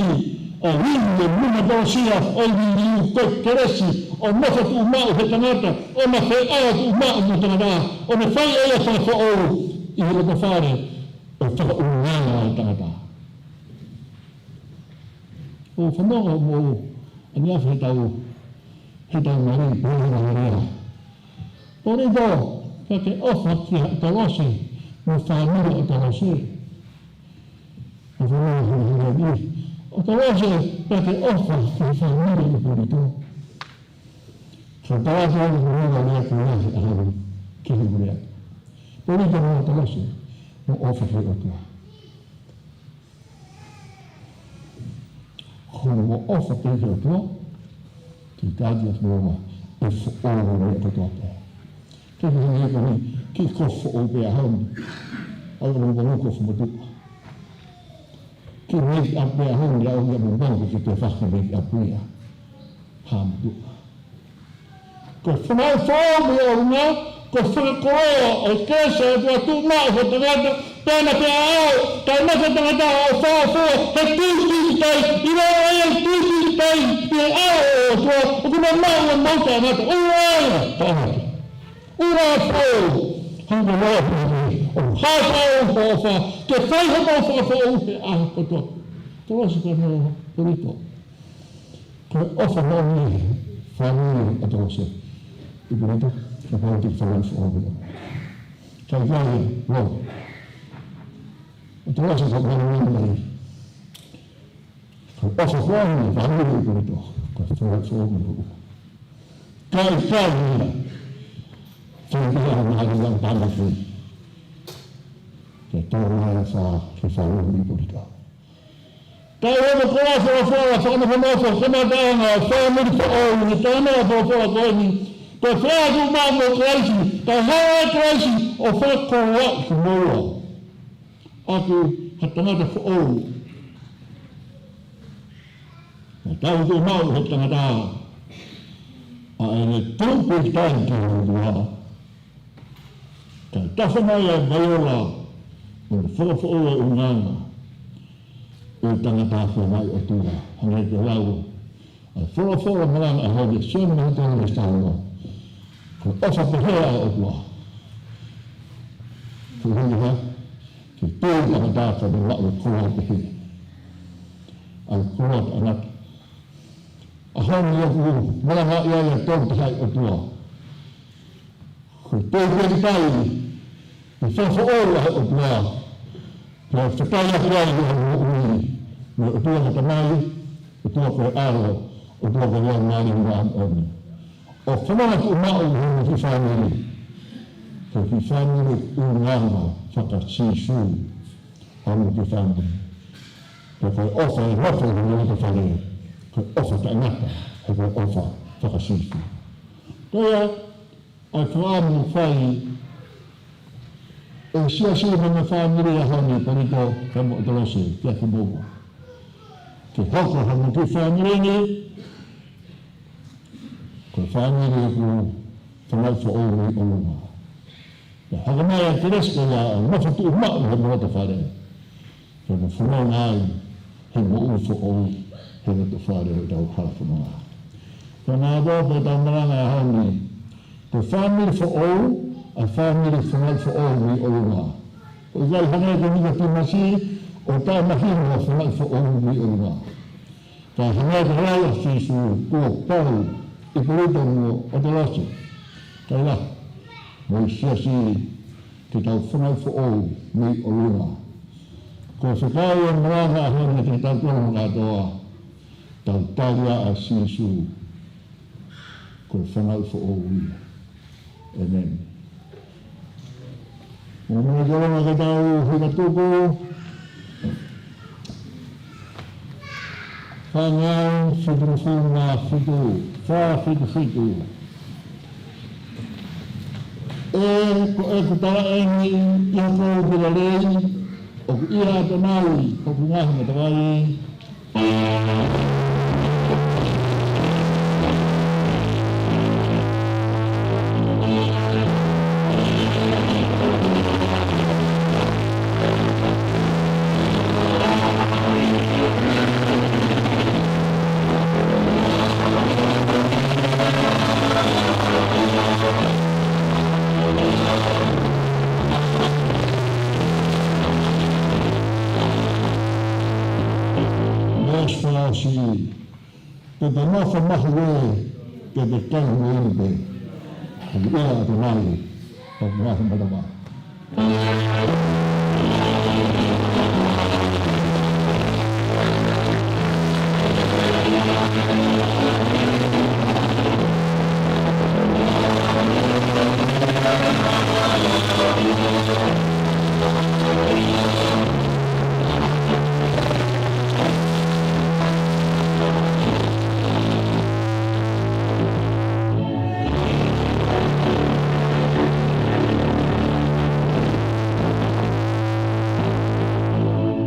ʻa e liliu ʻo e nima tausia ʻo e liliu, ko e kelesi ʻoku nofo tuʻumaʻu he tangata, ʻo ne feʻao tuʻumaʻu mo e tangata, ʻo ne fai ʻe ia ha foʻou ʻi he lotofale ʻo e fakaʻulungaanga ʻo e tangata. ʻOku fanongo mo ʻaniafi heʻetau, heʻetau mali, pehē ʻe he lea. Polito, pea ke ʻofa kia ʻAtolose mo e fāmili ʻo ʻAtolose. ʻOku fanongo mo e lea ni. ʻAtolose, pea ke ʻofa ki he fāmili ʻo Polito. Ka tala atu ʻa e lea ko ia he ʻaho ni ki he lea. Polito mo ʻAtolose, mou ʻofa ki he ʻOtua. Ko hoʻomo ʻofa pē ki he ʻOtua, ke tali ʻa e fonua, ʻe foʻou ʻa e meʻa kotoa pē. Ke ke hanga ko eni, ke ko e foʻou pē ʻaho ni, ʻalu ʻo mou ko e foʻou motuʻa. Ke make up pē ʻaho ni, ʻalu ʻo mou ke ke faka make up ia. Ha motuʻa. Ko e fanauʻi foʻou mei ʻolunga, ko e fakakoloa ʻo e kelesi ʻa e ʻOtua tuʻumaʻu he tangata, pea na pea au, taʻe nofo tangata ʻo fāfua, he tui tui tai, ʻi lalo ai ʻa e tui tui tai, ʻi he ʻao ʻo e ʻOtua, ʻoku ne maʻu ʻa e moʻui taʻengata, ʻoua ʻe tangata. ʻOua ʻe foʻou, hanga ʻo ʻofa, ʻo hāfai ʻo ʻofa, ke fai hoʻo fakafoʻou he ʻaho kotoa. Tolosika no Polito. Ko e ʻofa moʻoni fāmili ʻAtolose. ʻIpalita, ka pau te fanauʻi foʻou. Kai kai, lo. ʻAtolose ka moʻoni mai. Ko e ʻofa moʻoni fāmili ʻIpalita. Ko e fanauʻi foʻou mo. Kai kai, lo. Fanauʻi foʻou mo ʻAtolose tāmaki. Ke tō mai ʻa e fā, ke fāmili ʻIpalita. Ka ʻi he ʻoku ʻa e folofola, fakamolemole, kamataʻanga, fāmili foʻou, ʻi he taimi ʻa e folofola ko eni. Ko e feʻao tuʻumaʻu mo Kalaisi, ka hanga ʻe Kalaisi ʻo fakakoloaʻi kimoua ʻaki ha tangata foʻou. Naʻe tau tuʻumaʻu he tangata, ʻa ʻene tupu ʻi tahi ki he ʻOtua. Ka tafa mai ʻa e vaiola, ʻo ne fakafoʻou ʻa e ʻulungaanga ʻo e tangata, fai mai ʻOtua, hangē ko e lau ʻa e folofola malanga ʻa e ʻaho ni, Sione vahe tolu veesi taha ono. Ko e ʻofa pehē ʻa e ʻOtua. Ko e hā? Ke tui tangata ka ne maʻu e koloa pehē. ʻA e koloa taʻengata. ʻAho ni ʻoku malanga ai ʻa e Tolu Tahaʻi ʻOtua. Ko e tui pē ki ai, ʻi he fakafoʻou ʻa e ʻOtua. Pea fetaulaki ai ʻa e moʻui, mo e ʻOtua ko e Tamai, ʻOtua ko e ʻAlo, ʻOtua ko e Laumālie Māʻoniʻoni. ʻO fanauʻi tuʻumaʻu ʻi hoʻo kiʻi fāmili. Ko e kiʻi fāmili ʻulungaanga faka-Sīsū, hoʻo kiʻi fāmili. Pea ko e ʻofa ʻe nofo ʻi he lotofale, ko e ʻofa taʻengata, he ko e ʻofa faka-Sīsū. Ko ia, ʻa e fakaʻamu fai ʻe he siasi mo e fāmili ʻa e ʻaho ni, Polito pea mo ʻAtolose, kiate kimoua. Ke hoko hoʻomo kiʻi fāmili ni ko e fāmili ʻoku fanauʻi foʻou mei ʻolunga. Pea hoko mai ʻa e kelesi ko ia ʻo nofo tuʻumaʻu he lotofale. Ke mo fanongo ai he moʻui foʻou he lotofale ʻo ʻetau hala fononga. Ko e ngaahi meʻa pē ʻoku tau malanga he ʻaho ni. Ko e fāmili foʻou, ʻa e fāmili fanauʻi foʻou mei ʻolunga. ʻOku ʻikai hangē ko Nikotīmasi, ʻo taʻemahino ʻa e fanauʻi foʻou mei ʻolunga. Ka hangē ko e lau ʻa Sīsū, kuo pau ʻe Polito mo ʻAtolose, kae ʻumaʻā mo e siasi, ke tau fanauʻi foʻou mei ʻolunga. Ko e fekau ʻo e malanga he ʻaho ni kiate kitautolu kātoa, tau tali ʻa Sīsū, ko e fanauʻi foʻou ia. ʻĒmeni. Mou meʻa ki ʻolunga ke tau hikatuku. Fānau, fitu fitu mā fitu, fā fitu fitu. ʻE, ko ʻeku talaʻi eni ʻi hoku fika lelei, ʻOku ʻia ʻAtonai hoku ngaahi matavai. Mōsese, ke te nofo mahuʻinga, ke te kei huʻinga pē. ʻOku ʻia ʻAtonai hoku ngaahi matavai.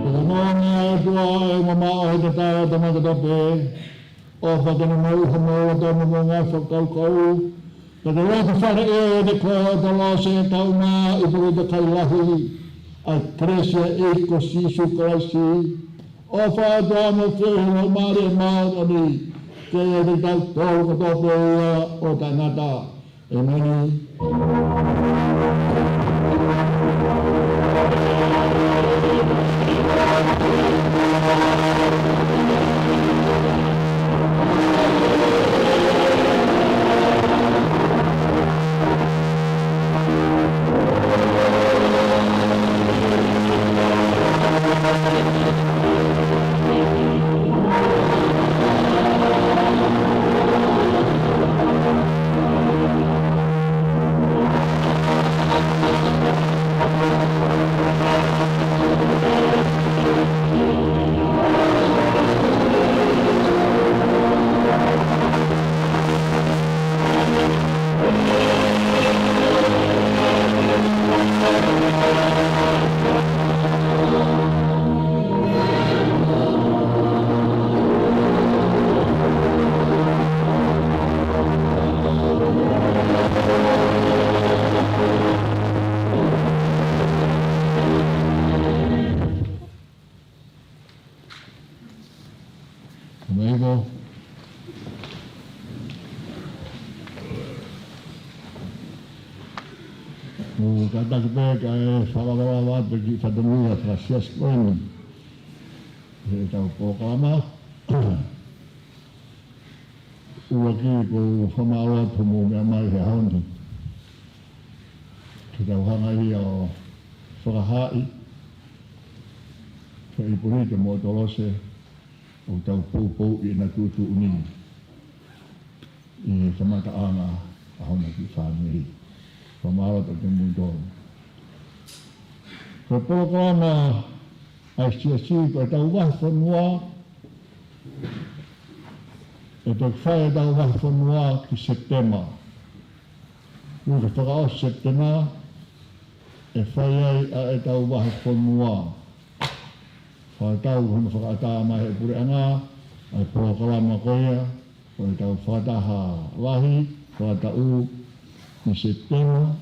Ko e moʻoni ʻa e ʻOtua ʻe mamaʻo he tatau ʻo e tama kotoa pē, ʻo fakamoʻui homou loto mo hoʻomou ngaahi fakakaukau. Ka te laka fale ʻe te ko e tolose tauma ʻi puri te kai lahi, ʻa e kelesi ʻa e ʻEiki ko Sīsū Kalaisi, ʻofa ʻa e ʻOtua mo e feohi ʻa e Laumālie Māʻoniʻoni, ke ʻiate kitautolu kotoa pē ia ʻo taʻengata. ʻEmeni. Meiko. ʻOku kātaki pē kae fakalakalaka atu ki he fatongia fakasiasi ko eni. He ʻetau polokalama. ʻUluaki, ʻoku ou fakamālō atu hoʻomou meʻa mai he ʻaho ni. Ke tau hanga ia ʻo fakahaaʻi, fai puli te mo tolose, ʻo tau poupouʻi ʻena tuʻutuʻuni ʻi he kamataʻanga ʻa hona kiʻi fāmili. Fakamālō atu kiate kimoutolu. Ko e polokalama ʻa e siasi ko ʻetau vahefonua, ʻe toki fai ʻetau vahefonua ki Sepitema. Uike fakaʻosi Sepitema, ʻe fai ai ʻa ʻetau vahefonua. Fakatau hono fakaʻatā mai he puleʻanga ʻa e polokalama ko ia, ko ʻetau fakataha lahi, fakataʻu ʻi Sepitema,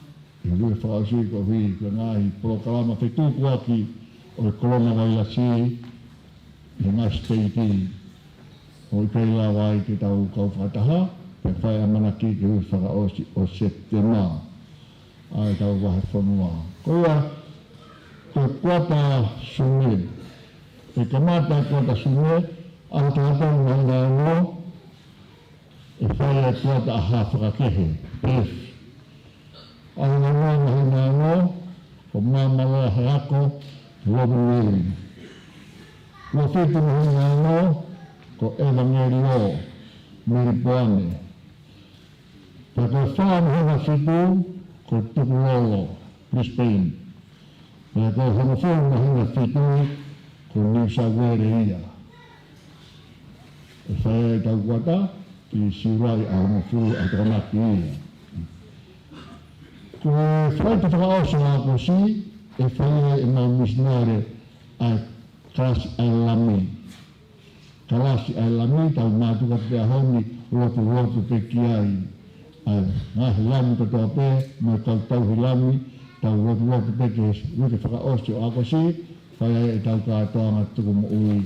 ʻi he uike fakaʻosi koeʻuhi ko e ngaahi polokalama fetukuaki ʻo e kolona vailasi ʻi he ngaahi siteiti, ʻo ʻikai lava ai ke tau kau fakataha, pea fai ʻamanaki ki he uike fakaʻosi ʻo Sepitema ʻa ʻetau vahefonua. Ko ia, ko e kuata Sune. ʻE kamata e kuata Sune, ʻaho taha tolu māhina ono, ʻe fai e kuata ʻa Hā Fakakehe, F. ʻAho uanoa māhina ono, ko Māmaloa he Ako, Lovimeli. Uofitu māhina ono, ko ʻEvangeliō, Melipoane. Pea ko e fā māhina fitu, ko Tukulolo, Brisbane. Pea ko e hongofulu māhina fitu, ko New South Wales ia. ʻE fai ai ʻetau kuata ki Siulai ʻaho hongofulu ʻa e Tokonaki ia. Ko e Falaite fakaʻosi ʻo ʻAokosi, ʻe fai ai ʻemau misinale ʻa e kalasi ʻa e Lami. Kalasi ʻa e Lami, tau mātuku atu pē ʻaho ni, lotu, lotu pē ki ai. ʻA e ngaahi Lami kotoa pē, mo e kau tauhi Lami, tau lotu, lotu pē ki he uike fakaʻosi ʻo ʻAokosi, fai ai ʻetau kātoanga tuku moʻui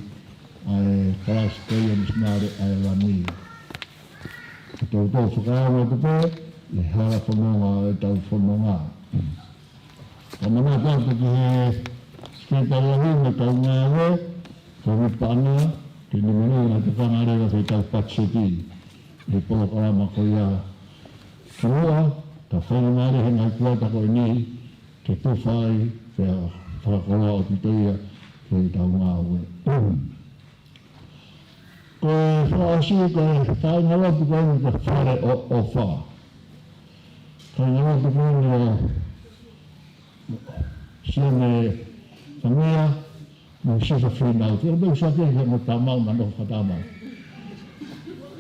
ʻa e kalasi ko ia misinale ʻa e Lami. Ke toutou fakaongo atu pē ʻi he hala fononga ʻo ʻetau fononga. Ka manatu atu ki he Sekelitali Lahi mo e kau ngāue, ko e paʻanga, ke ne mani na te kanga leva ke tau patiseti ʻi he polokalama ko ia. Kimuʻa, ka faingamālie he ngaahi kuata ko eni, ke tufa ai, pea fakakoloa ʻaupito ia, ke tau ngāue. Ko e fakaʻosi ko e kāingalotu ko eni ko Fale ʻo ʻOfa. Kāingalotu ko eni ʻo Sione Fangia mo Sifa Fīnau. Te u tau sake ke mo tamau ma no fatamau.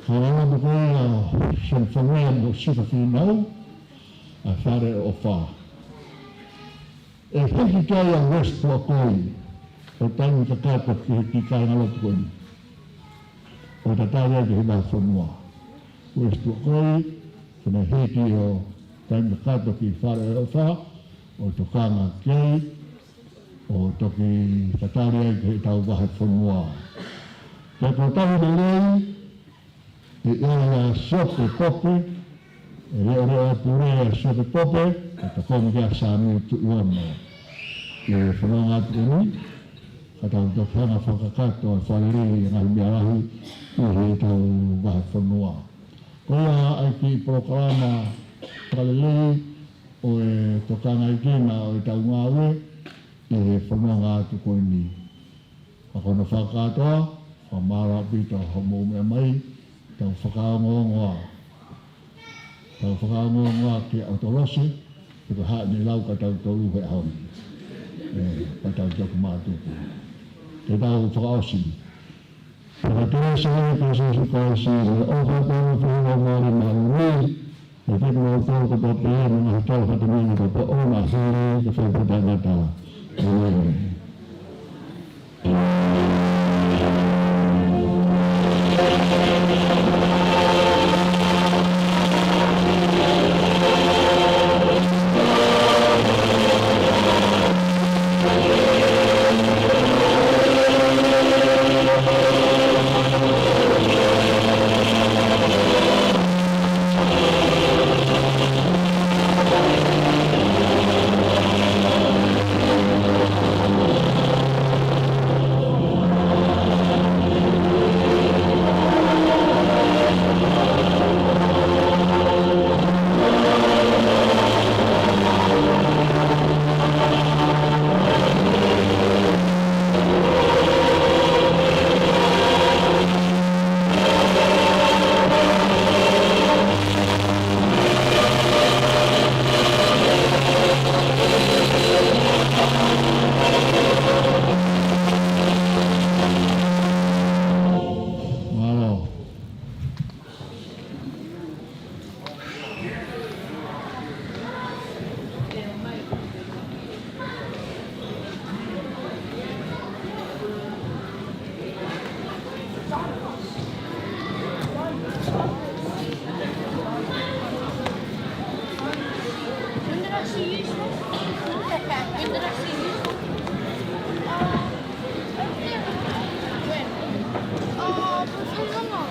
Kāingalotu ko eni ʻo Sione Fangia mo Sifa Fīnau, ʻa Fale ʻo ʻOfa. ʻE hiki ki ai ʻa Uesi Tuʻakoi, ʻo taimi kakato ki he kiʻi kāingalotu ko eni. ʻO tatali ai ki he vahefonua. Uesi Tuʻakoi, ko ʻene hiki ʻo taimi kakato ki Fale ʻo ʻOfa, ʻo tokanga ki ai, ʻo toki tatali ai ki heʻetau vahefonua. Pea ko e taimi lelei, ʻe ʻi ai ʻa Siope Pope, ʻe leʻoleʻo ʻa e pule ʻa Siope Pope, ka tau kumi kia Sāmiu Tuʻiono. ʻI he fononga atu ko eni, ka tau toki hanga fakakakato ʻa e fakalelei ʻa e ngaahi meʻa lahi ʻi heʻetau vahefonua. Ko ia ʻa e kiʻi polokalama fakalelei ʻo e tokangaʻi kina ʻo ʻetau ngāue ʻi he fononga atu ko eni. Ka ko hono fakakātoa, fakamālō ʻaupito hoʻomou meʻa mai, tau fakaongoongoa. Tau fakaongoongoa kia ʻAtolose, pe ko e hā ʻene lau kia tautolu he ʻaho ni. ʻE, ka tau toki mātuku. Ke tau fakaʻosi. Fakatulesi ʻa e Sīsū Kalaisi, ʻofa ʻa e ʻOtua, feohi ʻa e Laumālie Māʻoniʻoni, ʻe ʻiate kimoutolu kotoa pē, mo e ngaahi tala fatongia ni ka pa ona hili ke fai pē taʻengata. ʻĒmeni. Mālō. When did I see you? When did I see you? Uh, when? Uh, I don't know.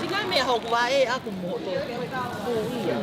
Sika meʻa hoku vaʻe ʻaku moto. Kuo ia.